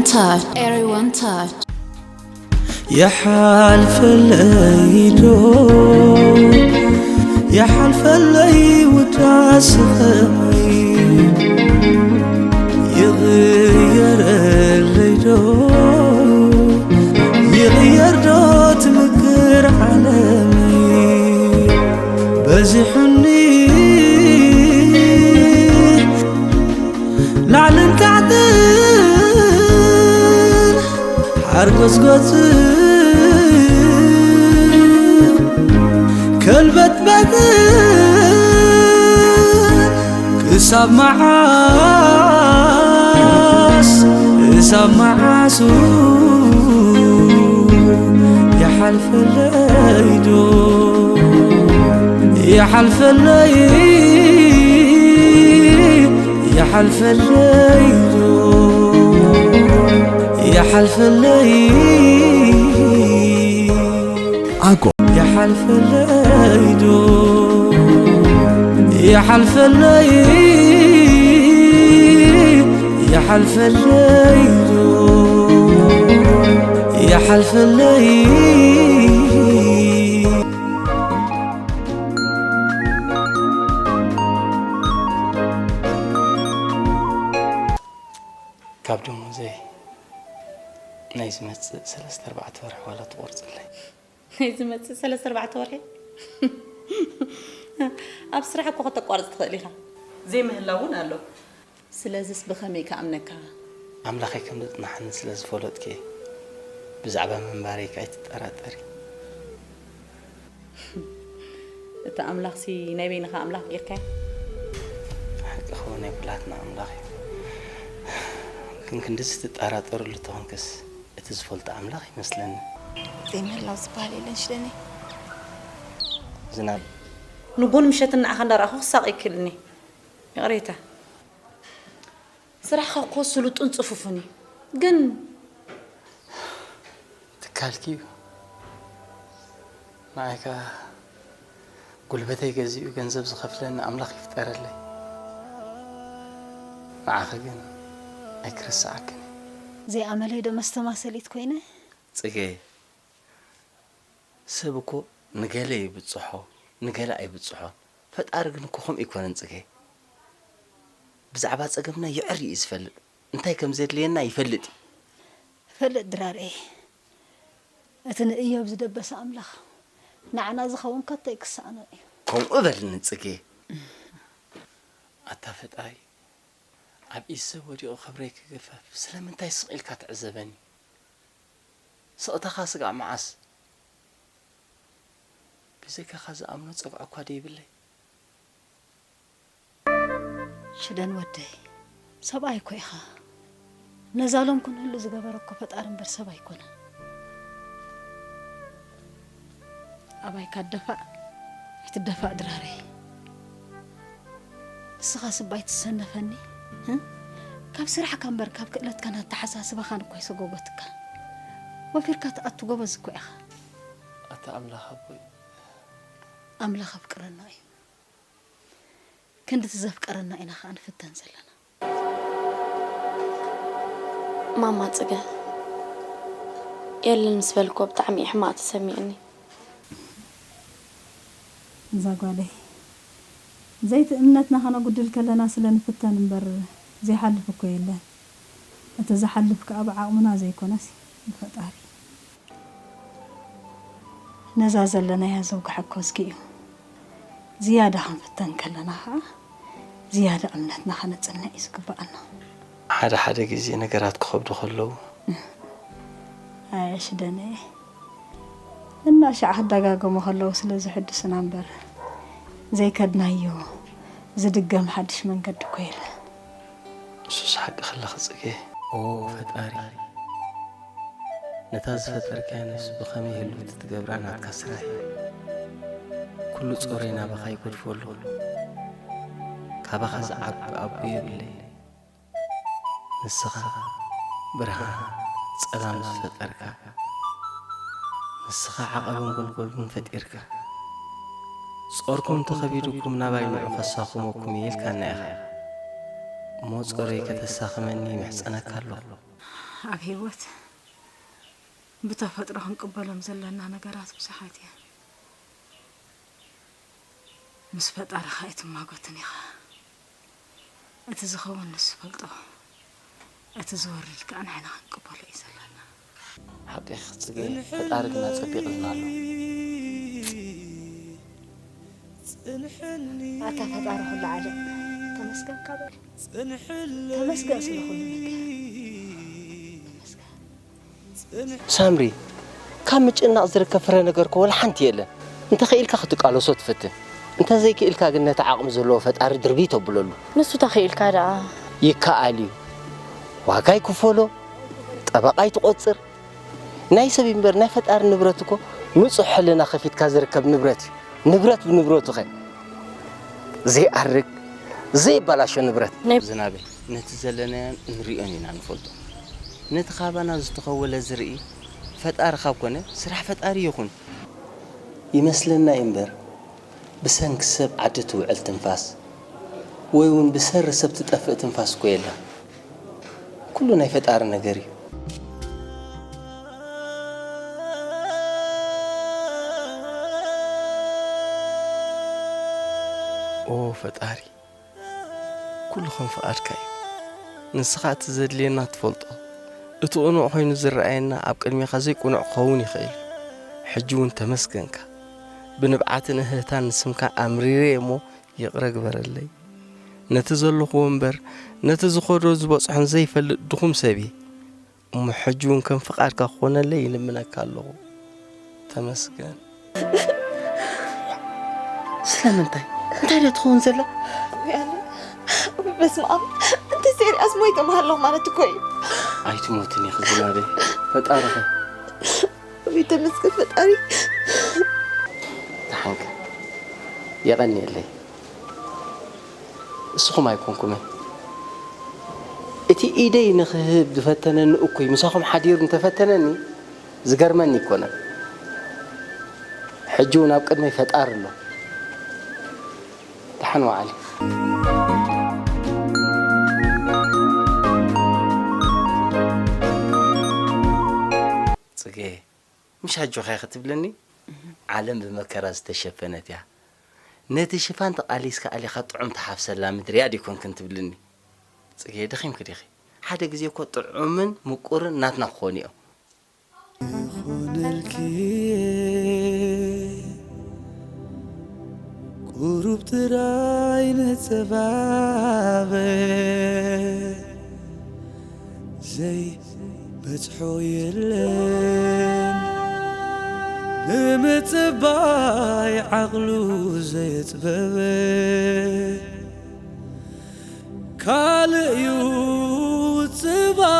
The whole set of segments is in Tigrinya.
Touch, Area One Touch. يحلفلي دو يحلفلي وداس خمي يغير اللي دو يغير دو تمكر عالمي بزحني ላዕልን ታሕትን ሓርጎጽጎጽን ከልበትበትን ክሳብ መዓስ ክሳብ መዓሱ ይሓልፈለይ ዶ ይሓልፈለይ ይሓልፈለይ ዶ ይሓልፈለይ ኣጎ ይሓልፈለይ ዶ ይሓልፈለይ ይሓልፈለይ ዶ ይሓልፈለይ ካብ ደሞዘይ ናይ ዝመጽእ ሰለስተ ኣርባዕተ ወርሒ ዋላ ትቆርጽለይ። ናይ ዝመጽእ ሰለስተ ኣርባዕተ ወርሒ ኣብ ስራሕ እኮ ከተቋርጽ ትኽእል ኢኻ። ዘይምህላው እውን ኣሎ። ስለዚስ ብኸመይ ክኣምነካ? ኣምላኸይ ከም ዘጽንሓኒ ስለ ዝፈለጥኩ እየ። ብዛዕባ ምንባረይ ከኣ ኣይትጠራጠሪ። እቲ ኣምላኽሲ ናይ በይንኻ ኣምላኽ ጌርካዮ? ሓቂ ኸው ናይ ኩላትና ኣምላኽ እዩ። ግን ክንድዚ ትጠራጠረሉ ተኾንክስ እቲ ዝፈልጦ ኣምላኽ ይመስለኒ። ዘይምህላው ዝበሃል የለን ሽደነይ። ዝናብ ንጎን ምሸትን ንዓኻ እንዳረኣኹ ክሳቕ ይክእልኒ። ይቕሬታ። ስራሕኻ እኮ ስሉጥን ጽፉፍን እዩ። ግን ትካልኪ እዩ ንዓይ ከኣ ጉልበተይ ገዚኡ ገንዘብ ዝኸፍለኒ ኣምላኽ ይፍጠረለይ። ንዓኺ ግን ኣይክርስዓክን እየ። ዘይኣመለይ ዶ መስተማሰሊት ኮይነ? ጽገ ሰብ እኮ ንገለ ይብጽሖ ንገለ ኣይብጽሖን። ፈጣሪ ግን እኮ ከምኡ ኣይኮነን ጽገ። ብዛዕባ ጸገምና የዕር እዩ ዝፈልጥ። እንታይ ከም ዘድልየና ይፈልጥ እዩ። እፈልጥ ድራርኤ። እቲ ንእዮብ ዝደበሰ ኣምላኽ ንዓና ዝኸውን ከቶ ኣይክሰኣኖን እዩ። ከምኡ በልኒ ጽጌ። ኣታ ፈጣሪ፣ ኣብ ኢድ ሰብ ወዲቑ ክብረይ ክግፈፍ ስለምንታይ ስቕ ኢልካ ትዕዘበኒ? ስቕታኻ ስጋዕ መዓስ? ብዘይካኻ ዝኣምኖ ጸግዒ እኳ ደይብለይ። ሽደን ወደይ፣ ሰብኣይ እኮ ኢኻ። ነዛ ሎም ክንህሉ ዝገበረ እኮ ፈጣሪ እምበር ሰብ ኣይኮነን። ኣባይካ ደፋእ ኣይትደፋእ ድራረይ። ንስኻ ስባይ ትሰነፈኒ። እ? ካብ ስራሕካ እምበር ካብ ክእለትካን ኣተሓሳስባኻን እኮ ይሰጎጎትካ። ወፊርካ ትኣቱ ጎበዝ እኮ ኢኻ። ኣታ ኣምላኽ ኣቦይ። ኣምላኽ ኣፍቅረና እዩ። ክንድቲ ዘፍቀረና ኢና ኸኣ ንፍተን ዘለና። ማማ ጽገ የለን ምስ በልኮ ብጣዕሚ እዩ ሕማቕ ተሰሚዕኒ። እዛ ጓለይ ዘይቲ እምነትና ኸነጉድል ከለና ስለ ንፍተን እምበር ዘይሓልፍ እኮ የለን። እቲ ዝሓልፍ ከኣ ብዓቕምና ዘይኮነስ ብፈጣሪ። ነዛ ዘለናያ ዘውግሐ ኮስኪ እዩ። ዝያዳ ክንፍተን ከለና ኸኣ ዝያዳ እምነትና ከነጽንዕ እዩ ዝግብኣና። ሓደ ሓደ ግዜ ነገራት ክኸብዱ ከለዉ። ኣየሽ ደነየ እናሻዕ ክደጋገሙ ከለዉ ስለ ዝሕድሱና እምበር ዘይከድናዮ ዝድገም ሓድሽ መንገዲ እኮ የለን። ንሱስ ሓቂ ከለኺ ጽጌ። ኦ ፈጣሪ፣ ነታ ዝፈጠርካያ ነፍሲ ብኸመይ ህልውቲ ትገብራ ናትካ ስራሕ እዩ። ኩሉ ጾረይ ናባኻ ይገድፎ ኣለኹ። ካባኻ ዝዓቢ ኣቦ የብለይን። ንስኻ ብርሃን ጸላም ዝፈጠርካ፣ ንስኻ ዓቐብን ጎልጎልን ፈጢርካ፣ ጾርኩም እንተኸቢዱኩም ናባይ ንዑ ከሳኽመኩም እየ ኢልካና ኢኻ። እሞ ጾረይ ከተሳኽመኒ ይምሕጸነካ ኣለኹ። ኣብ ህይወት ብተፈጥሮ ክንቅበሎም ዘለና ነገራት ብዙሓት እዮም። ምስ ፈጣሪኻ ኣይትማጎትን ኢኻ። እቲ ዝኸውን ንሱ ይፈልጦ፣ እቲ ዝወርድ ከኣ ንሕና ክንቅበሎ እዩ ዘለና። ሓቂኺ ጽጌ፣ ፈጣሪ ግና ጸቢቕልና ኣሎ። ኣታ ፈጣሪ ኩሉ ዓለም፣ ተመስገንካ በል። ተመስገን ስለ ኩሉ ነገር። ተመስገን። ሳምሪ፣ ካብ ምጭናቕ ዝርከብ ፍረ ነገር እኮ ወላ ሓንቲ የለን። እንተኽኢልካ ክትቃለሶ ትፍትን። እንተዘይክኢልካ ግን ነቲ ዓቕሚ ዘለዎ ፈጣሪ ድርብይ ተብለሉ። ንሱ ተኽኢልካ ደኣ? ይከኣል እዩ። ዋጋ ይክፈሎ፣ ጠበቓ ይትቖጽር። ናይ ሰብ እምበር ናይ ፈጣሪ ንብረት እኮ ንጹሕ ሕልና ከፊትካ ዝርከብ ንብረት እዩ። ንብረት ብንብረቱ ኸ ዘይኣርግ ዘይበላሾ ንብረት። ናይ ዝናበይ፣ ነቲ ዘለናዮን እንሪኦን ኢና ንፈልጦ። ነቲ ካባና ዝተኸወለ ዝርኢ ፈጣሪ ካብ ኮነ፣ ስራሕ ፈጣሪ ይኹን። ይመስለና እዩ እምበር፣ ብሰንኪ ሰብ ዓዲ ትውዕል ትንፋስ፣ ወይ እውን ብሰሪ ሰብ ትጠፍእ ትንፋስ እኮ የላ። ኩሉ ናይ ፈጣሪ ነገር እዩ። ኦ ፈጣሪ፣ ኩሉ ከም ፍቓድካ እዩ። ንስኻ እቲ ዘድልየና ትፈልጦ። እቲ ቅኑዕ ኮይኑ ዝረኣየና ኣብ ቅድሜኻ ዘይቅኑዕ ክኸውን ይኽእል እዩ። ሕጂ እውን ተመስገንካ። ብንብዓትን እህህታን ንስምካ ኣምሪረ እየ እሞ ይቕረ ግበረለይ። ነቲ ዘለኹዎ እምበር ነቲ ዝኸዶ ዝበጽሖን ዘይፈልጥ ድኹም ሰብ እየ። እሞ ሕጂ እውን ከም ፍቓድካ ክኾነለይ ይልምነካ ኣለኹ። ተመስገን። ስለምንታይ? እንታይ ድያ ትኸውን ዘላ? በስመ ኣብ። እንተ ሴሪኣስ ሞይተ ምሃለኹ ማለት እኮ እዩ። ኣይትሞትን ኢኺ ዝናበይ። ፈጣሪ ኸ? ወይ ተመስገን ፈጣሪ። ተሓንከ። የቐንየለይ። እስኹም ኣይኮንኩምን። እቲ ኢደይ ንኽህብ ዝፈተነኒ እኩይ ምሳኹም ሓዲሩ እንተፈተነኒ ዝገርመኒ ኣይኮነን። ሕጂ እውን ኣብ ቅድመይ ፈጣሪ ኣሎ። ደሓን ወዓሊ። ጽጌ፣ ምሽ ኣጆኻ ኢኺ ትብለኒ? ዓለም ብመከራ ዝተሸፈነት እያ። ነቲ ሽፋን ተቓሊስካ ኣሊኻ ጥዑም ትሓፍሰላ ምድሪ እያ ዲኮንክን ትብልኒ? ጽጌ፣ ደኺምኪ ዲኺ? ሓደ ግዜ እኮ ጥዑምን ምቁርን ናትና ክኾኑ እዮም። ይኹነልኪ ቁሩብ ጥራይ ንጽባበ ዘይበጽሖ የለን ንምጽባይ ዓቕሉ ዘየጽበበ። ካልእ እዩ ጽባሕ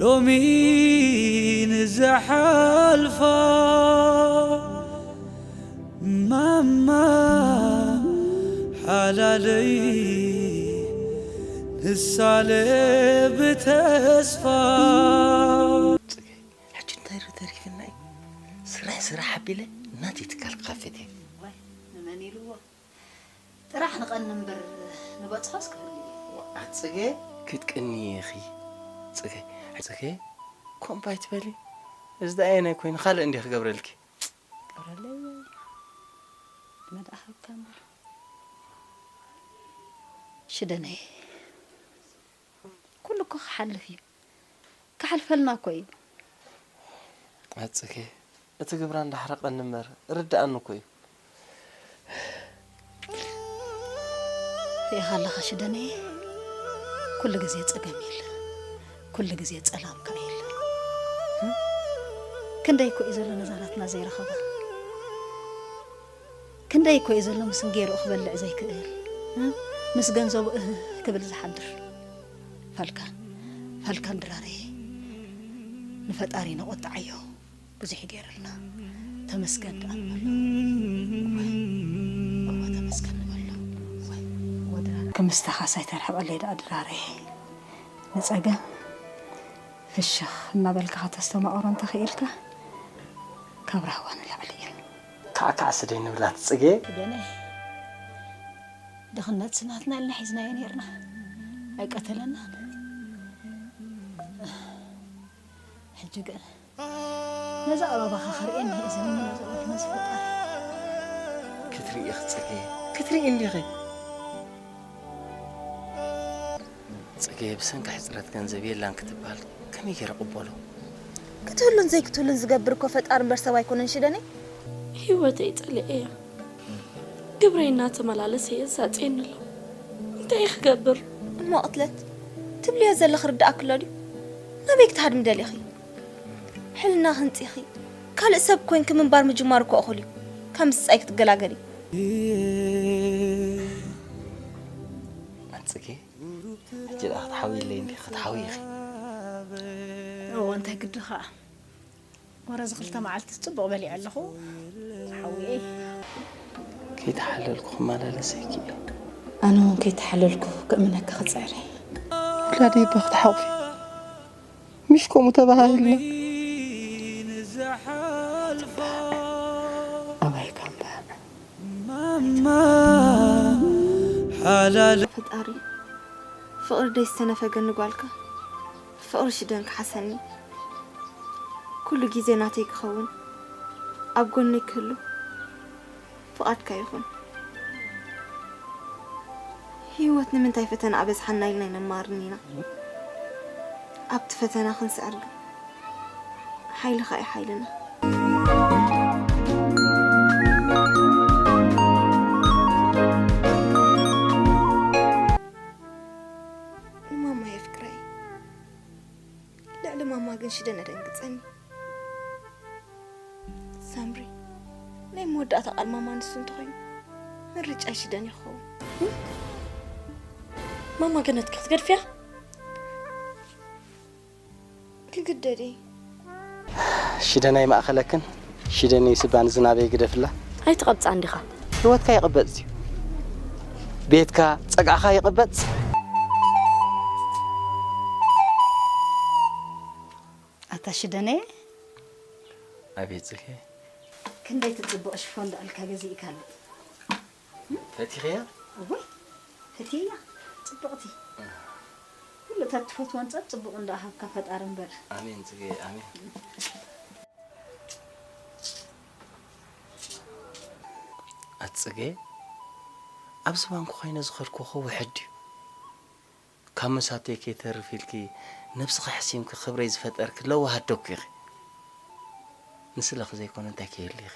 ሎሚ ንዝሓልፋ ማማ ሓላለይ ንሳለ ብተስፋ። ጽገይ፣ ሕጂ እንታይ ዶ ተሪፍና እዩ? ስራሕ ስራሕ ኣቢለ ናተይ ትካል ክኸፍት እየ። ዋይ፣ ንመን ኢልዎ? ጥራሕ ንቐኒ እምበር ንበጽሖስ ክህሉ እዩ። ጽገ፣ ክትቅኒ ኢኺ። ጽገ፣ ጽገ፣ ኮምባይ ትበሊ? እዚ ደኣ ኣየናይ ኮይኑ ካልእ እንዲየ ክገብረልኪ? ገብረለይ፣ መድኣ ሃብካ እምበር። ሽደነይ፣ ኩሉ እኮ ክሓልፍ እዩ። ክሓልፈልና እኮ እዩ። ኣጽገ፣ እቲ ግብራ እንዳሕረቐኒ እምበር ርድኣኒ እኮ እዩ። ርኢኻ ኣለኻ ሽደነየ፣ ኩሉ ግዜ ጸገም የለ፣ ኩሉ ግዜ ጸላም ከኣ የለ። ክንደይ እኮ እዩ ዘሎ ነዛ ናትና ዘይረኸባ። ክንደይ እኮ እዩ ዘሎ ምስ እንጌርኡ ክበልዕ ዘይክእል፣ እ? ምስ ገንዘቡ እህ ክብል ዝሓድር። ፋልካን፣ ፋልካን ድራረየ፣ ንፈጣሪ ነቖጥዓዮ። ብዙሕ ይገይረልና። ተመስገን ደኣ ንበሎ። እወ፣ ተመስገን ንበሎ። እወ፣ እወ ድራረ። ክምስታኻስ ኣይተርሕቐለይ ደኣ ድራረየ። ንጸገም ፍሽኽ እናበልካ ከተስተማቕሮ እንተኽኢልካ፣ ካብ ራህዋ ንላዕሊ እዩ። ካዕካዕ ስደይ ንብላ ትጽገ። ገነ፣ ድኽነት ስናትና ኢልና ሒዝናዮ ኔርና። ኣይቀተለናን። ሕጂ ግን ነዛ ኣባባኻ ክርእየኒ እየ ዝልምና ዘለኹ ነዚ ፈጣሪ። ክትርኢ ኢኺ ጽጌ፣ ክትርኢ እንዲኺ። ጽጌ፣ ብሰንኪ ሕጽረት ገንዘብ የላን ክትበሃል ከመይ ገይረ እቕበሎ? ክትህሉን ዘይክትህሉን ዝገብር እኮ ፈጣሪ እምበር ሰብ ኣይኮነን ሽደነይ። ህይወተይ ጸሊኤያ። ግብረይ እናተመላለሰ የሳጥየኒ ኣሎ። እንታይ ክገብር? እሞ ቅትለት ትብልዮ ዘለኺ ርዳእኪ ኣሎ ድዩ? ናበይ ክትሃድሚ ደሊኺ? ሕልና ክንጺኺ ካልእ ሰብ ኮይንኪ ምንባር ምጅማር እኮ እኹል እዩ። ካብ ምስጻይ ክትገላገሊ። ኣጽጌ፣ ሕጂ ደኣ ክትሓውይለይ እንዲኺ፣ ክትሓውዪ ኢኺ። እዎ፣ እንታይ ግዲ ኸኣ። ወረ እዚ ክልተ መዓልቲ ጽቡቕ በሊዐ ኣለኹ። ሓውየ። ከይተሓለልኩ ክመላለሰኪ እየ። ኣነ እውን ከይተሓለልኩ ክእምነካ ክጽዕር እየ። ውላደይ እባ ክትሓቑፊ። ምሽ ከምኡ ተባሃሂልና። ኣባይ ካምባ። ሓላል። ፈጣሪ፣ ፍቕሪ ደይ ዝተነፈገኒ ጓልካ፣ ፍቕሪ ሽደን ክሓሰኒ። ኩሉ ግዜ ናተይ ክኸውን፣ ኣብ ጎነይ ክህሉ ፍቓድካ ይኹን። ህይወት ንምንታይ ፈተና ኣበዝሓና ኢልና ኣይነማርርን ኢና። ኣብቲ ፈተና ክንስዕር ግን ሓይልኻ እዩ ሓይልና። ንማማ የፍቅራ እየ። ልዕሊ ማማ ግን ሽደን ኣደንግጸኒ። ሳምሪ፣ ናይ መወዳእታ ቃል ማማ ንሱ እንተኾይኑ፣ ምርጫይ ሽደን ይኸውን። ማማ ገነትኪ ክትገድፍያ? ክግደድ እየ። ሽደን ኣይማእኸለክን፣ ሽደን ይስባን ዝናበይ ግደፍላ። ኣይትቐብጻ እንዲኻ። ህይወትካ ይቕበጽ እዩ። ቤትካ፣ ጸጋእኻ ይቕበጽ። ኣታ ሽደነ። ኣቤት ጽጌ። ክንደይ ትጽብቕ ሽፎን ደኣልካ ገዚእካለይ። ፈቲኽያ? እወ፣ ፈትየያ። ጽብቕቲ። ኩሉ እታ ትፈትወን ጸብ ጽቡቕ እንዳሃብካ ፈጣሪ እምበር። ኣሜን ጽጌ፣ ኣሜን። ኣቲ ጽጌ፣ ኣብዚ ባንክ ኮይነ ዝኸድኩ እኮ ውሕድ ድዩ? ካብ መሳተይ ከይተርፍ ኢልኪ ነብስኺ ሕሲምኪ ክብረይ ዝፈጠርኪ ለዋህ ኣደ እኮ ኢኺ። ንስለኺ ዘይኮነ እንታይ ከይህሉ ኢኺ?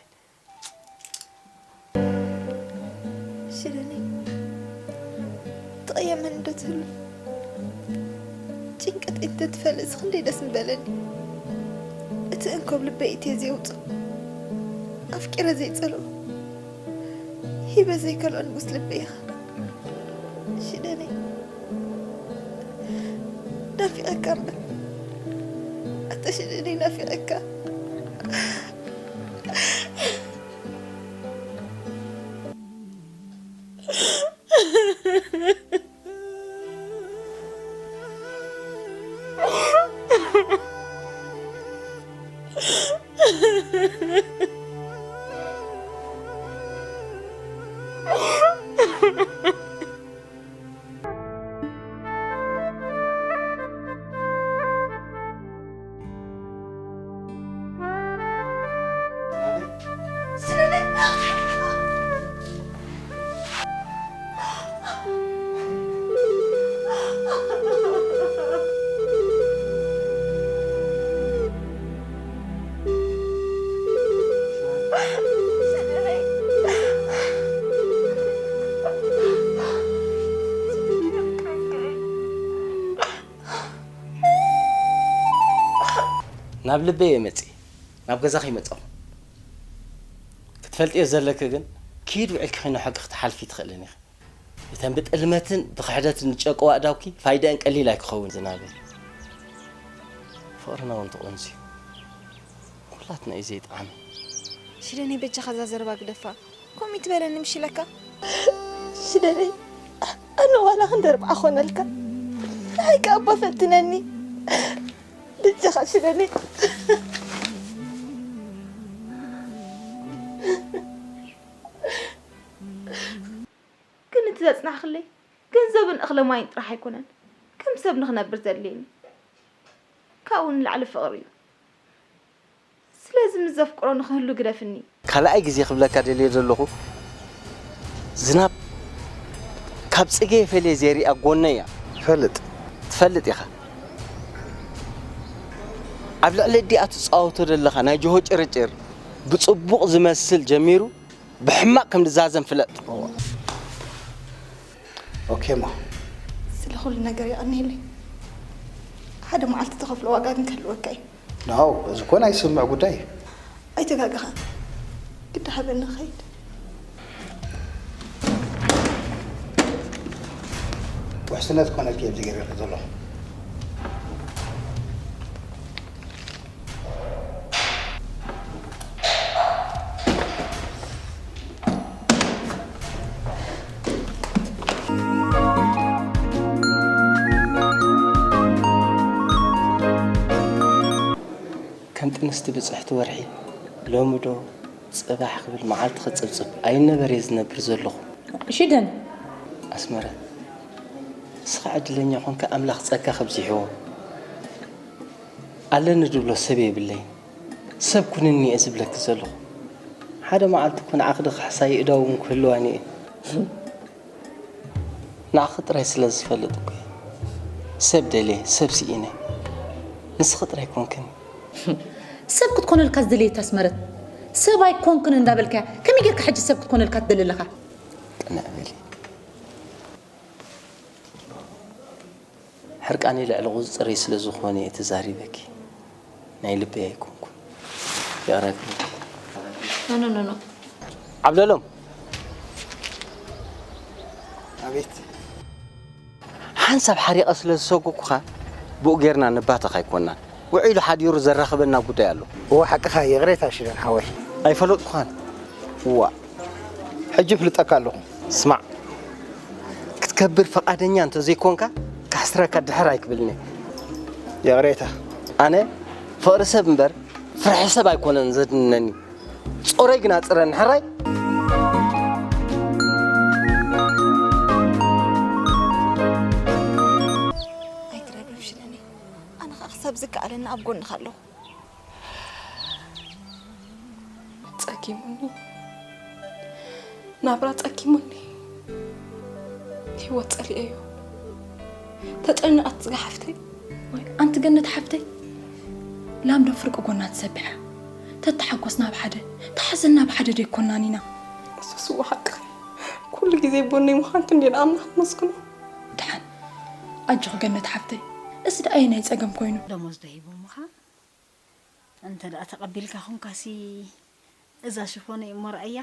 ሽደነይ፣ ትቕየመኒ ዶ ትህሉ? ጭንቀት እንተ ትፈልጥስ ክንደይ ደስ ምበለኒ። እቲ እንኮብ ልበይ እትየ ዘየውጽኦ፣ ኣፍቂረ ዘይጸልኦ፣ ሂበ ዘይከልኦ ንጉስ ልበይ ኢኻ። ሽደነይ፣ ናፊቐካ እምበር። ኣታ ሽደነይ፣ ናፊቐካ። ናብ ልበይ እየ መጺእ፣ ናብ ገዛኺ ይመጻኹ። ክትፈልጥዮ ዘለኪ ግን፣ ኪድ ውዒልኪ ኺኖ ሕጊ ክትሓልፊ ትኽእልን ኢኺ። እተን ብጥልመትን ብኽሕደትን ዝጨቀዋ ኣእዳውኪ ፋይዳአን ቀሊል ኣይክኸውን ዝናበይ። ፍቕርና እውን ተቖንስዩ። ኩላትና እዩ ዘይጠዓመ። ሽደነይ በጃኻ እዛ ዘረባ ግደፋ። ከምኡ ትበለኒ ምሽ ኢለካ? ሽደነይ፣ ኣነ ዋላ ክንዲ ኣርብዓ ኾነልካ። ንዓይ ከኣ እባ ፈትነኒ። በጃኻ ሽደነይ። ግን እቲ ዘጽናሕክለይ ገንዘብን እኽለ ማይን ጥራሕ ኣይኮነን። ሰብ ንኽነብር ዘድልየኒ ካብኡ ንላዕሊ ፍቕሪ እዩ። ስለዚ ምስ ዘፍቅሮ ንኽህሉ ግደፍኒ። ካልኣይ ግዜ ክብለካ ደልየ ዘለኹ፣ ዝናብ ካብ ጽገ የፈልየ ዘይሪኣ ጎነይ እያ። ይፈልጥ። ትፈልጥ ኢኻ። ኣብ ልዕሊ እዲኣ ትጻወቶ ዘለኻ ናይ ጆሆ ጭርጭር ብጽቡቕ ዝመስል ጀሚሩ ብሕማቕ ከም ዝዛዘም ፍለጥ። ኦኬ እሞ። ስለ ኩሉ ነገር የቐንየለይ። ሓደ መዓልቲ ትኸፍሎ ዋጋ ግን ክህልወካ እዩ። ናው፣ እዚ እኮ ናይ ስምዕ ጉዳይ እዩ። ኣይተጋገኻን። ግዳ ሃበኒ ክኸይድ። ውሕስነት ኮነልኪ ኣብዚ ገይረልኪ ዘለኹ። ከም ጥንስቲ ብጽሕቲ ወርሒ ሎሚ ዶ ጽባሕ ክብል መዓልቲ ክጽብጽብ ኣይነበረ ዝነብር ዘለኹ። ሽደን ኣስመረ፣ ንስኻ ዕድለኛ ኾንካ ኣምላኽ ጸጋ ከብዚሕዎ። ኣለኒ ድብሎ ሰብ የብለይ። ሰብ ኩንኒ እየ ዝብለኪ ዘለኹ። ሓደ መዓልቲ እኮ ንዓኺ ድኽሕሳ ይእዳው እውን ክህልዋኒ እየ። ንዓኺ ጥራይ ስለ ዝፈልጥ እኮ እየ። ሰብ ደልየ፣ ሰብ ስኢነ። ንስኺ ጥራይ ኮንክኒ። ሰብ ክትኮነልካ ዝደለየት ኣስመረት ሰብ ኣይኮንክን እንዳበልካያ ከመይ ጌርካ ሕጂ ሰብ ክትኮነልካ ትደሊ ኣለኻ? ቅንዕ በሊ። ሕርቃነይ ልዕሊ ቁፅፅረይ ስለ ዝኾነ እየ ተዛሪበኪ። ናይ ልበይ ኣይኮንኩን። ይቕረ ግበሪ። ኖ ኖ ኖ ኖ። ዓብደሎም። ኣቤት። ሓንሳብ ሓሪቐ ስለ ዝሰጎግኩኻ ብኡ ጌርና ንባተኽ ኣይኮናን። ውዒሉ ሓዲሩ ዘራኽበና ጉዳይ ኣሎ። እወ ሓቅኻ ይቕሬታ ሽደን ሓወይ። ኣይፈለጥኩኻን። እዋ ሕጂ እፍልጠካ ኣለኹ። ስማዕ፣ ክትከብር ፈቓደኛ እንተዘይኮንካ ካሕስረካ ድሕር ኣይክብልን እየ። ይቕሬታ። ኣነ ፍቕሪ ሰብ እምበር ፍርሒ ሰብ ኣይኮነን ዘድንነኒ። ጾረይ ግን ኣጽረኒ ሕራይ። ኣይትረብሽ ለኒ። ኣነ ኸኣ ክሳብ ዝከኣለኒ ኣብ ጎንኻ ኣለኹ። ጸጊሙኒ፣ ናብራ ጸጊሙኒ፣ ህይወት ጸሊኤዮ። ተጨነቐት ጽጋ ሓፍተይ። ወይ ኣንቲ ገነት ሓፍተይ፣ ላም ዶ ፍርቂ ጎና ትሰብሕ እያ? ተተሓጎስና ብሓደ፣ ተሓዘና ብሓደ ዶ ኣይኮናን ኢና? እሱስ እወ ሓቅኺ። ኩሉ ግዜ ኣብ ጎነይ ምዃንኪ እንድየ ንኣምላኽ ኣመስግኖ። ደሓን፣ ኣጆኺ ገነት ሓፍተይ፣ እዚ ደኣ ኣየናይ ጸገም ኮይኑ? ደሞዝ ዶ ሂቦምኻ? እንተ ደኣ ተቐቢልካ ኾንካሲ እዛ ሽፎነይ እሞ ረኣያ።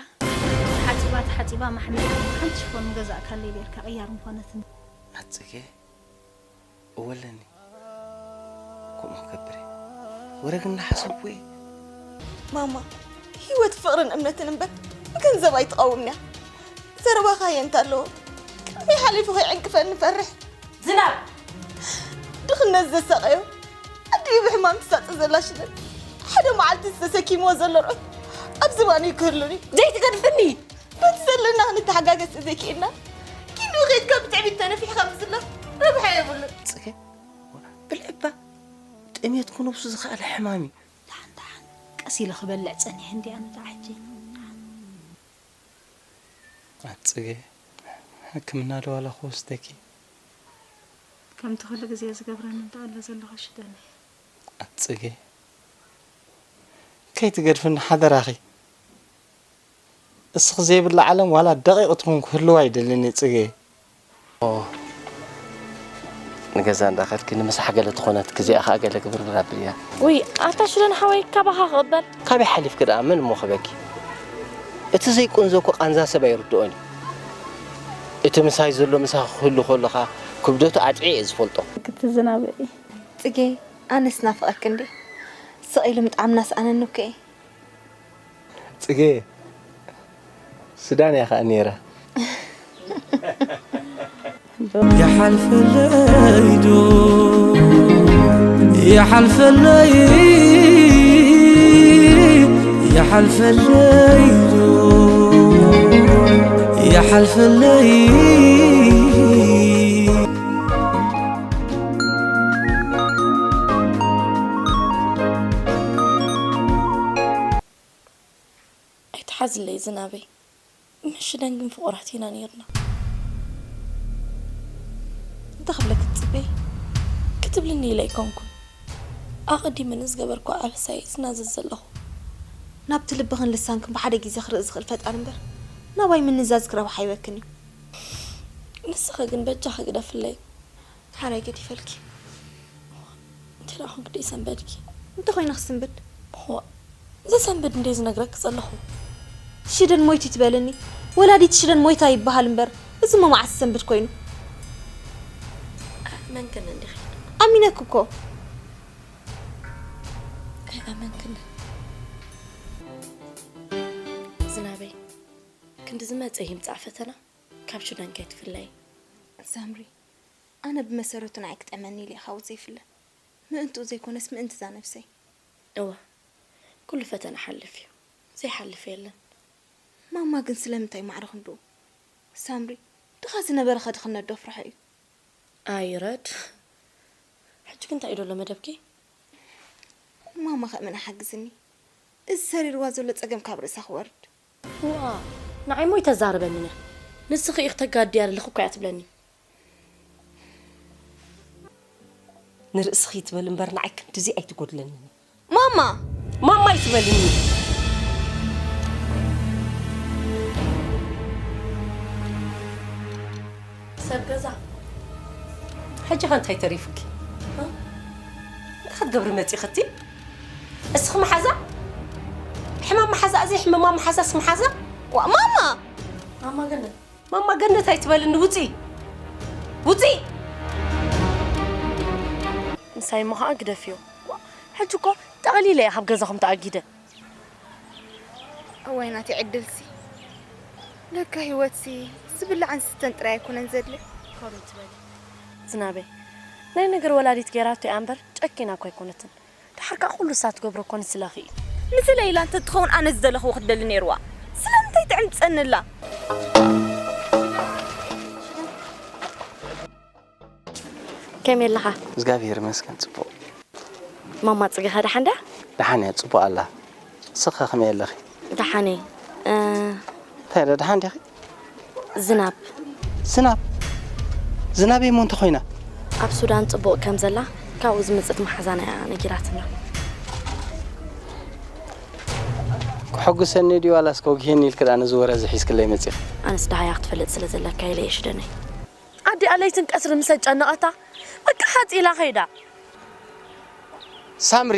ተሓጺባ ተሓጺባ ማሕሚዳ ሓንቲ ሽፎን ምገዛእካለይ ኔርካ ቅያር ምኾነትኒ። ኣጽገ እወለኒ ከምኡ ክገብር እየ። ወረ ግን እናሓሰብኩ እየ። ማማ፣ ህይወት ፍቕርን እምነትን እምበር ብገንዘብ ኣይትቐውምን እያ። ዘረባኻ የንታ ኣለዎ። ቅድመይ ሓሊፉ ከይዕንቅፈኒ እፈርሕ። ዝናብ! ድኽነት ዘሳቐዮ ኣዲኡ ብሕማም ትሳቐ ዘላ ሽደን ሓደ መዓልቲ ዝተሰኪምዎ ዘሎ ርዑት ኣብ ዝባኑ ክህሉኒ። ዘይትገድፍኒ! በቲ ዘለና ክንተሓጋገዝ ተዘይክኢልና ኪንኡ ኬድካ ብትዕቢት ተነፊሕካ ምዝላፍ ረብሓ የብሉን። ጽገ ብልዕባ ጥሜት ክነብሱ ዝኸኣለ ሕማም እዩ። ደሓን ደሓን ቀስ ኢለ ክበልዕ ጸኒሐ እንዲ ኣነ ደኣ ሕጂ። ኣጽገ ሕክምና ዶ ዋላ ክወስደኪ? ከምቲ ኩሉ ግዜ ዝገብረኒ እንዳ ኣሎ ዘለኹ ሽደኒ። ኣጽገ ከይትገድፍኒ ሓደራኺ። እስኺ ዘይብላ ዓለም ዋላ ደቂቕ ትኹን ክህልዋ ኣይደልን እየ ጽገ። ንገዛ እንዳኸድኪ ንምሳሕ ገለ ትኾነትኪ እዚኣ ኸኣ ገለ ግብርብር ኣብልያ። ውይ ኣታ ሽደን ሓወይ ካባኻ ክቕበል። ካበይ ሓሊፍኪ ደኣ መን እሞ ክህበኪ? እቲ ዘይቁንዞ እኮ ቃንዛ ሰብ ኣይርድኦን እዩ። እቲ ምሳይ ዘሎ ምሳኺ ክህሉ ከሎ ኸኣ ክብደቱ ኣጥዕየ እየ ዝፈልጦ። ክቲ ዝናበ እዩ። ጽጌ ኣነስ ናፍቐኪ እንድየ። ስቕ ኢሉ ምጥዓም እናስኣነኒ እኮ እየ። ጽጌ ሱዳን እያ ከኣ ነይራ። يحلفلي دو يحلفلي يحلفلي دو يحلفلي ዝለይ ዝናበይ፣ ምሽ ደንግን ፍቑራት ኢና ነይርና። እንታይ ክብለኪ ትጽበይ? ክትብልኒ ኢለ ኣይኮንኩን። ኣቐዲመ ንዝገበርኩ ኣበሳየ ዝናዘዝ ዘለኹ። ናብቲ ልብኽን ልሳንክን ብሓደ ግዜ ክርኢ ዝኽእል ፈጣሪ እምበር፣ ናባይ ምንዛዝ ክረብሕ ኣይበክን እዩ። ንስኺ ግን በጃኺ ግደፍለይ። ሓራይ ገዲፈልኪ። እንታይ ደኣ ኮንክ ደይ ሰንበድኪ? እንተ ኮይነ ክስንብድ። እዋ፣ ዘሰንብድ እንደ ዝነግረኪ ዘለኹ። ሽደን ሞይቱ ትበልኒ። ወላዲት ሽደን ሞይታ ይበሃል እምበር፣ እዚ እሞ መዓስ ዝሰንብድ ኮይኑ? ኣይኣመንክን እንዲኺ። ኣሚነክ እኮ። ኣይኣመንክን። ዝናበይ፣ ክንዲ ዝመጸ ይምጻእ ፈተና፣ ካብ ሽደን ከይትፍለይ። ሳምሪ፣ ኣነ ብመሰረቱ ንዓይ ክጥዕመኒ ኢለ እየ ካብኡ ዘይፍለ። ምእንትኡ ዘይኮነስ ምእንቲ እዛ ነብሰይ። እወ፣ ኩሉ ፈተና ሓልፍ እዩ። ዘይሓልፍ የለን። ማማ ግን ስለምንታይ ማዕረ ክንድኡ? ሳምሪ፣ ድኻ ዝነበረ ኸድኽነት ዶ ፍርሒ እዩ? ኣይ ረድ፣ ሕጂ ግን እንታይ እዩ ደሎ መደብኪ? ማማ ኸእ መን ሓግዝኒ? እዚ ሰሪርዋ ዘሎ ጸገም ካብ ርእሳ ክወርድ። ዋ፣ ንዓይ ሞ ይተዛረበኒ እያ። ንስኺ ኢኺ ተጋድያ ኣለኺ እኮ እያ ትብለኒ። ንርእስኺ ትበል እምበር ንዓይ ክንድዚ ኣይትጎድለንን። ማማ! ማማ ኣይትበልኒ። ሰብ ገዛ። ሕጂ ኸ እንታይ ተሪፉኪ? እ? እንታይ ክትገብሪ መጺኺ እቲ? እስኺ መሓዛ? ሕማም መሓዛ እዚ ሕማም መሓዛስ መሓዛ? ዋ፣ ማማ! ማማ ገነት። ማማ ገነት ኣይትበልኒ፣ ውጺ! ውጺ! ምሳይ እሞ ኸኣ ግደፍዮ። ዋ፣ ሕጂ እኮ ጠቕሊለ እየ ካብ ገዛኹም ተኣጊደ። እዋይ ናተይ ዕድልሲ። ለካ ህይወትሲ ዝብላዕን ዝስተን ጥራይ ኣይኮነን ዘድልዮ። ኮበይ ትበሊ። ዝናበይ፣ ናይ ነገር ወላዲት ጌራቶ እያ እምበር ጨኪና እኮ ኣይኮነትን። ደሓር ከኣ ኩሉ እሳ ትገብሮ እኮ ንስለኺ እዩ። ንስለ ኢላ እንተትኸውን ኣነ ዝደለኽዎ ክትደሊ ነይርዋ። ስለምንታይ ትዕምጸኒ ኣላ? ከመይ ኣለኻ? እግዚኣብሔር ይመስገን፣ ጽቡቕ። ማማ ጽገኻ ደሓን ድያ? ደሓን እያ፣ ጽቡቕ ኣላ። ንስኺ ከመይ ኣለኺ? ደሓን እየ። እ፣ እንታይ ኢለ፣ ደሓን ዲኺ? ዝናብ። ዝናብ? ዝናብ እሞ እንተ ኾይና? ኣብ ሱዳን ጽቡቕ ከም ዘላ ካብኡ ዝመጸት መሓዛና እያ ነጊራትና። ከሐጉሰኒ ድዩ ዋላስ ከውግሄኒ ኢልኪ ደኣ ነዚ ወረ እዚ ሒዝክለይ መጺኺ? ኣነስ ደሃያ ክትፈልጥ ስለ ዘለካ ኢለ እየ ሽደነይ። ኣዲኣ ለይትን ቀትርን ምስ ኣጨነቐታ በቃ ሓጺላ ከይዳ። ሳምሪ፣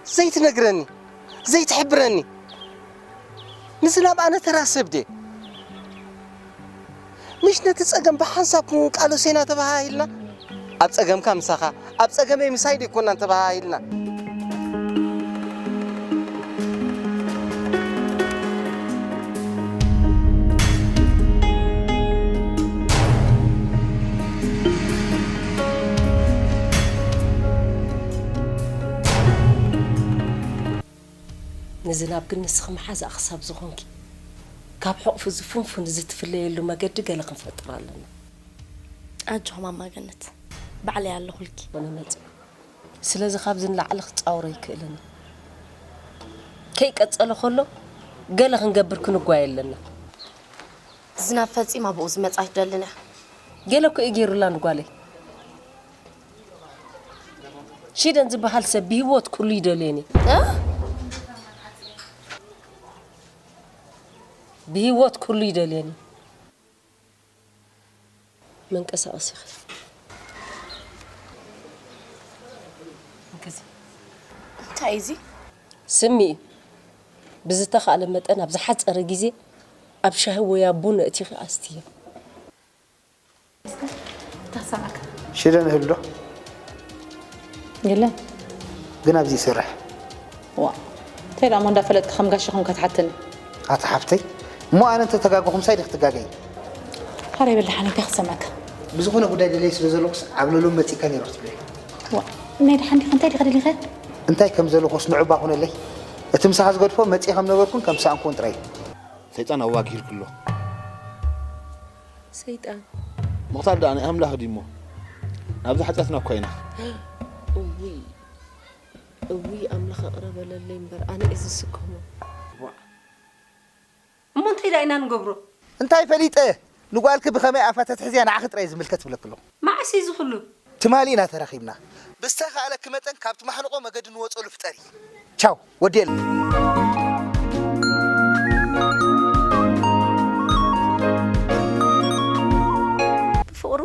ዘይትነግረኒ፣ ዘይትሕብረኒ፣ ንዝናብ ኣነ ተራ ሰብ ድየ? ምሽ ነቲ ጸገም ብሓንሳብ ክንቃለሶ ኢና ተባሃሂልና? ኣብ ጸገምካ ምሳኻ፣ ኣብ ጸገመይ ምሳይ ደይኮናን ተባሃሂልና? ንዝናብ ግን ንስኺ መሓዛኣ ክሳብ ዝኾንኪ፣ ካብ ሕቑፉ እዚ ፍንፉን እዚ ትፍለየሉ መገዲ ገለ ክንፈጥር ኣለና። ኣጆኺ ማማ ገነት፣ ባዕለይ ኣለኹልኪ። ኮነ መጺኡ። ስለዚ ካብዚ ንላዕሊ ክጻወሮ ኣይክእልን እየ። ከይቀጸለ ከሎ ገለ ክንገብር ክንጓየ ኣለና። ዝናብ ፈጺማ ብኡ ዝመጻ ኣይትደልን እያ። ገለ እኮ እዩ ገይሩላ ንጓለይ። ሽደን ዝበሃል ሰብ ብህይወት ኩሉ ይደልየኒ። እ? ብህይወት ኩሉ ይደልየኒ። መንቀሳቐሲ ኢኺ። እንግዚ። እንታይ እዩ እዚ? ስሚ እዩ። ብዝተኻእለ መጠን ኣብ ዝሓጸረ ግዜ ኣብ ሻሂ ወይ ኣብ ቡን ኣእቲኺ ኣስትዮ። እንታይ ክሰምዓካ? ሽደን እህሉ ዶ? የለን። ግን ኣብዚ ይሰርሕ። ዋ፣ እንታይ ደኣ እሞ እንዳፈለጥካ ከም ጋሻ ኾንካ ትሓተኒ? ኣታ ሓፍተይ፣ እሞ ኣነ እንተተጋገኹ ምሳይ ዲኺ ትጋገዪ? ፋራ ይበል ደሓን፣ እንታይ ክሰምዓካ? ብዝኾነ ጉዳይ ደለየ ስለ ዘለኹስ ኣብ ለሎም መጺእካ ነይሩ ክትብለይ። ዋ፣ ናይ ደሓን ዲኻ? እንታይ ዲኻ ደሊኻ? እንታይ ከም ዘለኹስ ንዑባ ኩነለይ። እቲ ምሳኻ ዝገድፎ መጺእ ከም ነበርኩን ከም ዝሰኣንኩዎን ጥራይ። ሰይጣን ኣዋጊህልኩ ኣሎ። ሰይጣን። ምቕታል ደኣ ናይ ኣምላኽ ድዩሞ? ናብዚ ሓጢኣትና እኳ ኢና። እውይ፣ እውይ፣ ኣምላኽ ይቕረ በለለይ እምበር፣ ኣነ እየ ዝስከሞ። ዋእ፣ ኢዳ ኢና ንገብሮ። እንታይ ፈሊጠ? ንጓልኪ ብኸመይ ኣፋ ተትሕዝያ ንዓኺ ጥራይ ዝምልከት ይብለኪ ኣለኹ። መዓስ እዩ ዝኽሉ? ትማሊ ኢና ተራኺብና። ብዝተኻእለኪ መጠን ካብቲ ማሕንቖ መገዲ ንወፀሉ ፍጠሪ። ቻው፣ ወዲኤልኪ። ብፍቕሩ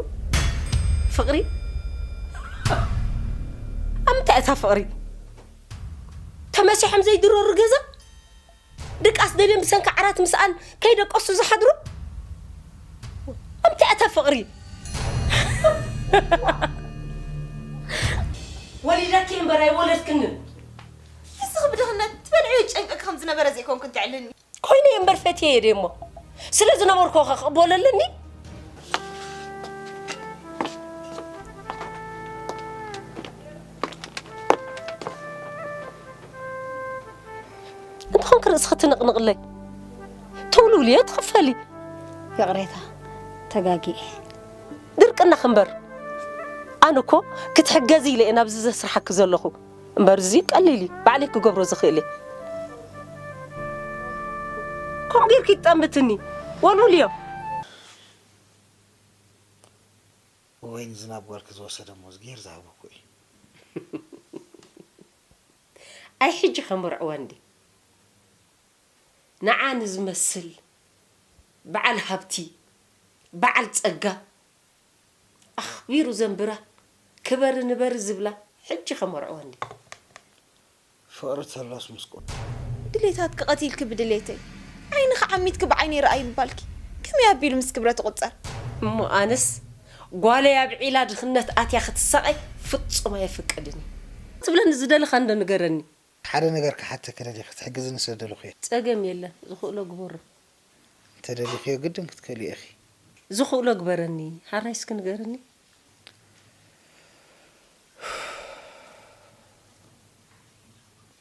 ፍቕሪ? ኣብ ምንታይ እታ ፍቕሪ? ተመሲሖም ዘይድረሩ ገዛ? ድቃስ ደልዮም ብሰንኪ ዓራት ምስኣን ከይደቀሱ ዝሓድሩ? ኣምታይ ኣታ ፍቕሪ? ወሊደኪ እምበር ኣይወለድክንን። ንስኺ ብድኽነት ትበልዕዮ ይጨንቀኪ ከም ዝነበረ ዘይኮንክን ተዕልልኒ። ኮይነ እየ እምበር ፈትየ እየ ደሞ። ስለ ዝነበርኩ ኸ ክቕበሎ ኣለኒ? እንተኾንኪ ርእስኺ ትንቕንቕለይ፣ ትውልውልዮ ትኽፈሊ። ይቕሬታ፣ ተጋጊየ። ድርቅናኺ እምበር። ኣነ እኮ ክትሕገዚ ኢለ እየ ናብዚ ዘስርሓኪ ዘለኹ። እምበር እዚ ቀሊል እዩ፣ ባዕለይ ክገብሮ ዝኽእል እየ። ከምኡ ጌርኪ ትጠምትኒ፣ ወልውልዮ። ወይን ዝናብ ጓልኪ ዝወሰደ እሞ እዝግሄር ዝሃበኩ እዩ። ኣይ ሕጂ ከመርዕዋ እንዲ ንዓ ንዝመስል በዓል ሃብቲ በዓል ጸጋ ኣኽቢሩ ዘንብራ ክበሪ ንበሪ ዝብላ ሕጂ ከመርዕዋ እንዲ። ፍቕሪ ተሎስ ምስ ቁ ድሌታትኪ ቀቲልኪ ብድሌተይ ዓይንኺ ዓሚትኪ ብዓይነይ ረኣይ ምባልኪ ከመይ ኣቢሉ ምስ ክብረት ይቑጸር? እሞ ኣነስ ጓለይ ኣብ ዒላ ድኽነት ኣትያ ክትሳቐይ ፍጹም ኣየፍቅድን እየ። ትብለኒ ዝደለኻ እንዶ ንገረኒ። ሓደ ነገር ክሓተኪ ደልየ ክትሕግዝኒ ስለ ደለኹ እየ። ጸገም የለን ዝኽእሎ ግበሮ። እንተደሊኽዮ ግድን ክትክእልዮ ኢኺ። ዝኽእሎ ግበረኒ። ሓራይ እስኪ ንገረኒ።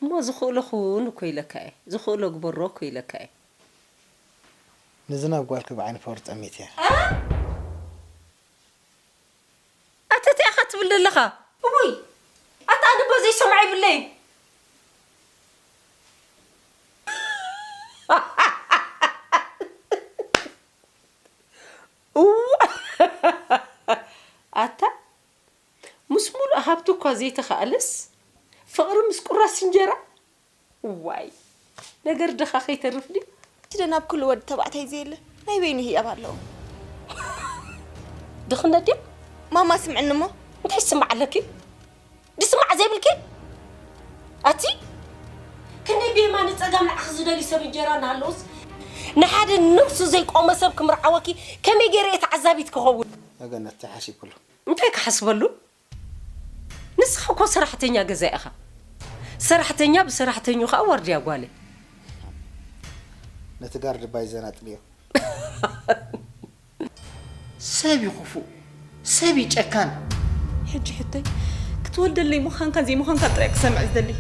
እሞ ዝኽእሎ ኹን እኮ ኢለካ እየ። ዝኽእሎ ግበሮ እኮ ኢለካ እየ። ንዝናብ ጓልኪ ብዓይኒ ፓወር ጠሚትያ። ኣታ እንታይ ኢኻ ትብል ዘለኻ? እውይ ኣታ ኣነ እባ ዘይሰምዖ ይብለይ። እዋ ኣታ ምስ ሙሉእ ሃብቲ እኳ ዘይተኻእለስ ፍቕሪ ምስ ቁራስ እንጀራ ዋይ ነገር ድኻ ከይተርፍ ድዩ? እቲ ደናብ ኩሉ ወዲ ተባዕታይ ዘየለ ናይ በይኑ ህያብ ኣለዎ። ድኽነት ድያ? ማማ ስምዕኒ እሞ እንታይ ዝስማዕ ኣለኪ? ድስማዕ ዘይብልኪ ኣቲ ክንደይ ብየማነ ጸጋም ንዓኺ ዝደልዩ ሰብ እንጀራ እናሃለውስ ንሓደ ነብሱ ዘይቆመ ሰብ ክምርዓወኪ ከመይ ገይረ እየ ተዓዛቢት ክኸውን? ኣገነት እንታይ ሓሲብክሉ? እንታይ ክሓስበሉ? ንስኻ እኮ ሰራሕተኛ ገዛ ኢኻ። ሰራሕተኛ ብሰራሕተኙ ኸዓ ዋርድያ ጓለይ። ነቲ ጋርድ ባይ ዘናጥልዮ። ሰብ እዩ ክፉእ፣ ሰብ እዩ ጨካን። ሕጂ ሕቶይ ክትወልደለይ ምዃንካን ዘይምዃንካን ጥራይ ክሰምዕ ዝደሊ።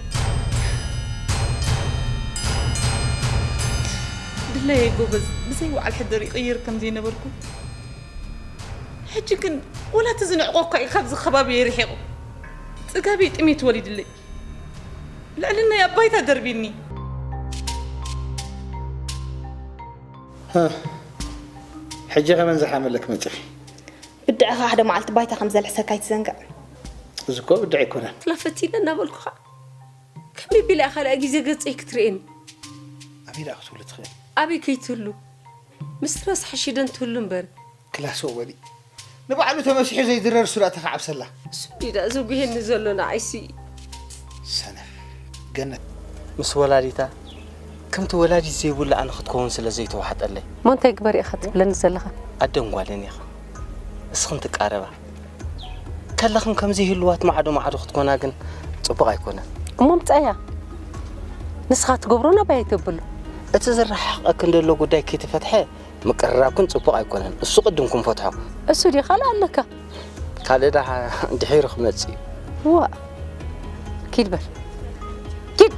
ድለየ ጎበዝ ብዘይ ወዓል ሕደር ይቕይር ከም ዘይነበርኩ ሕጂ ግን ወላ እቲ ዝንዕቆ እኳ እዩ ካብዚ ከባቢ ይርሒቑ። ጽጋበይ ጥሜት ወሊድለይ። ልዕልናይ ኣብ ባይታ ደርቢኒ። ሕጂ ከመን ዝሓመለክ መጺኺ? ብድዕኻ ሓደ መዓልቲ ባይታ ከም ዘልሕሰካ ኣይትዘንግዕ። እዚ እኮ ብድዕ ኣይኮነን። ክላፈት ኢለ እናበልኩኻ ከመይ ቢላ ካልኣይ ግዜ ገጸይ ክትርእየኒ? ኣበይ ደኣ ክትህሉ ትኽእል? ኣበይ ከይትህሉ? ምስ ረሳሕ ሽደን ትህሉ እምበር። ክላሶ በሊ ንባዕሉ ተመሲሑ ዘይድረር እሱ ደኣ ተኻዓብሰላ። እሱ እንዲ ደኣ ዘጉሄኒ ዘሎ ንዓይሲ። ሰነፍ ገነት። ምስ ወላዲታ ከምቲ ወላዲት ዘይብሉ ኣነ ክትከውን ስለ ዘይተዋሕጠለይ። እሞ እንታይ ግበሪ ኢኻ ትብለኒ ዘለኻ? ኣደን ጓልን ኢኻ። እስኽን ትቃረባ ከለኽን ከምዚ ህልዋት ማዕዶ ማዕዶ ክትኮና ግን ጽቡቕ ኣይኮነን። እሞ ምጻያ ንስኻ ትገብሮ ናባይ ኣይተብሎ። እቲ ዝረሓቐክን ዘሎ ጉዳይ ከይተፈትሐ ምቅርራብክን ጽቡቕ ኣይኮነን። እሱ ቅድም ክንፈትሖ። እሱ ድዩ ካልእ ኣለካ? ካልእ ደሓ ድሒሩ ክመጽእ እዩ። ዋእ ኪድ በል ኪድ።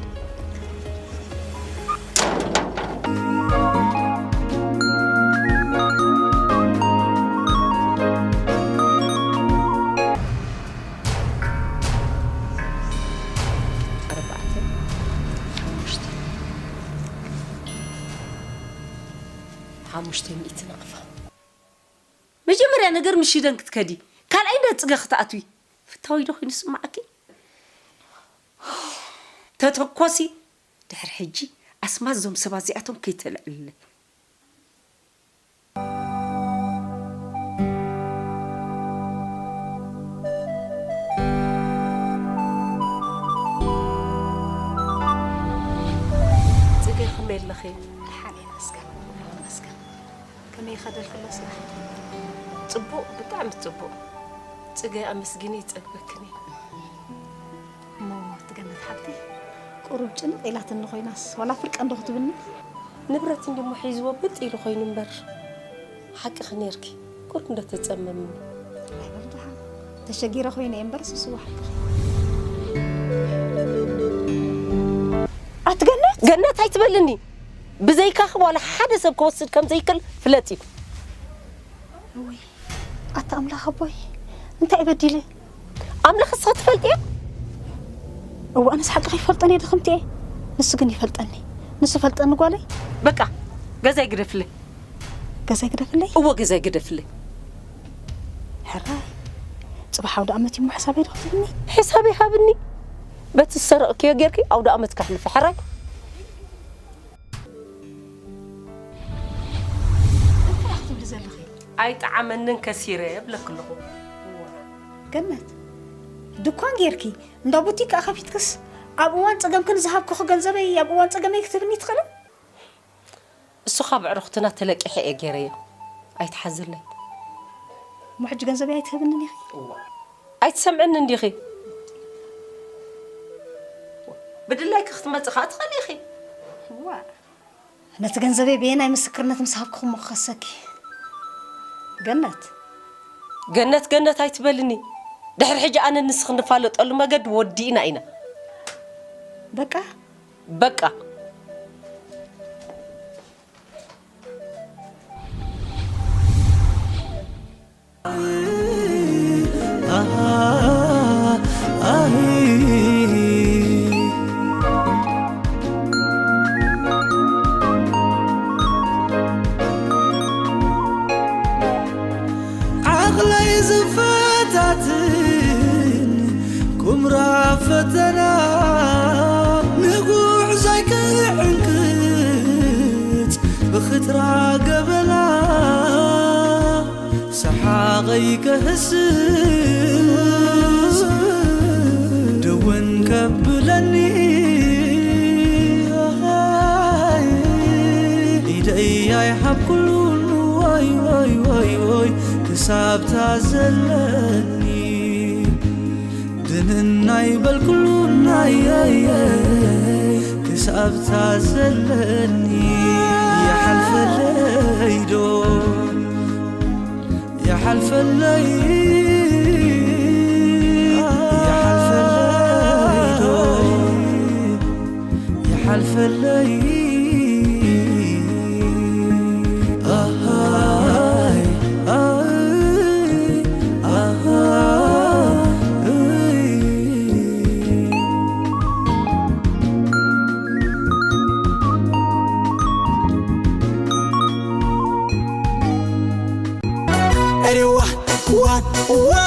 ሚእቲ ናቕፋ። መጀመርያ ነገር ምሽ ኢደን ክትከዲ፣ ካልኣይ እንዳ ጽገ ክትኣትዊ ፍታዊ ዶ ኮይኑ ስማዓኪ? ተተኮሲ ድሕሪ ሕጂ ኣስማት እዞም ሰባት እዚኣቶም ከይተልዕልለ። ጽገ ከመይ ኣለኺ? ደሓን እየ መስገን። መስገን። ከመይ ይኸደልክሎ ስራሕ? ጽቡቕ፣ ብጣዕሚ ጽቡቕ። ጽገ ኣመስጊነ ይጸግበክን እየ። እሞ ትገነት ሓብቲ፣ ቁሩብ ጭንቕ ኢላትኒ ኮይናስ፣ ዋላ ፍርቀ እንዶ ክትብኒ? ንብረት እንዲሞ ሒዝዎ ብጥ ኢሉ ኮይኑ እምበር፣ ሓቅኺ ኔርኪ፣ ቁሩብ እንዶ ተጸመምኒ። ኣይበል ደሓን፣ ተሸጊረ ኮይነ እየ እምበር፣ ስስዋ ሓቅኺ። ኣቲ ገነት? ገነት ኣይትበልኒ። ብዘይካኺ ዋላ ሓደ ሰብ ክወስድ ከም ዘይክእል ፍለጢ። እውይ፣ ኣታ ኣምላኽ ኣቦይ፣ እንታይ በዲለ? ኣምላኽ እሳ ትፈልጥዮ? እዋ፣ ኣነስ ሓቂ ከይፈልጠን እየ ድኽምቲ እየ። ንሱ ግን ይፈልጠኒ። ንሱ ፈልጠኒ ጓለይ። በቃ፣ ገዛይ ግደፍለይ። ገዛይ ግደፍለይ? እዎ፣ ገዛይ ግደፍለይ። ሕራይ፣ ጽባሕ ኣውደ ኣመት እሞ ሕሳበይ ዶ ክትብኒ? ሕሳበይ ሃብኒ። በቲ ዝሰረቕክዮ ጌርኪ ኣውደ ኣመት ከሕልፊ፣ ሕራይ። እንታይ ክትብሊ ዘለኺ? ኣይጠዓመንን ከሲረ እብለኪ ኣለኹ። ገነት፣ ድኳን ጌርኪ፣ እንዳ ቡቲክ ከኣ ከፊትክስ፣ ኣብ እዋን ጸገምኪ ንዝሃብኩኺ ገንዘበይ ኣብ እዋን ጸገመይ ክትህብኒ ትኽእሊ? እሱ ካብ ኣዕሩኽትና ተለቂሐ እየ ገይረዮ። ኣይትሓዝለይ። እሞ ሕጂ ገንዘበይ ኣይትህብንን ኢኺ? ኣይትሰምዕንን ዲኺ? ብድላይኪ ክትመጽእ ከኣ ትኽእሊ ኢኺ። እዋ። ነቲ ገንዘበይ በየናይ ምስክርነት ምስ ሃብኩ እሞ ክኸሰኪ? ገነት። ገነት፣ ገነት ኣይትበልኒ። ድሕሪ ሕጂ ኣነ ንስኺ ንፋለጠሉ መገዲ ወዲእና ኢና። በቃ? በቃ። ዓቕለይ ዝፈታትን ቁምራ ፈተና፣ ንጉዕዞይ ክዕንቅጽ ብኽትራ ገበና፣ ሰሓቐይ ከህስስ ደወን ከብለኒ፣ ኢደይ ኣይሃብ ኩሉን፣ ወይ፣ ወይ፣ ወይ፣ ወይ፣ ክሳብታ ዘለኒ። ድንናይ በልኩሉ ናየየ ክሳብታ ዘለኒ ይሓልፈለይ ዶ ይሓልፈለይ ይሓልፈለይ ዶ ይሓልፈለይ ኣሃይ ኣይ ኣሃይ ኤሬዋ ዋን ዋን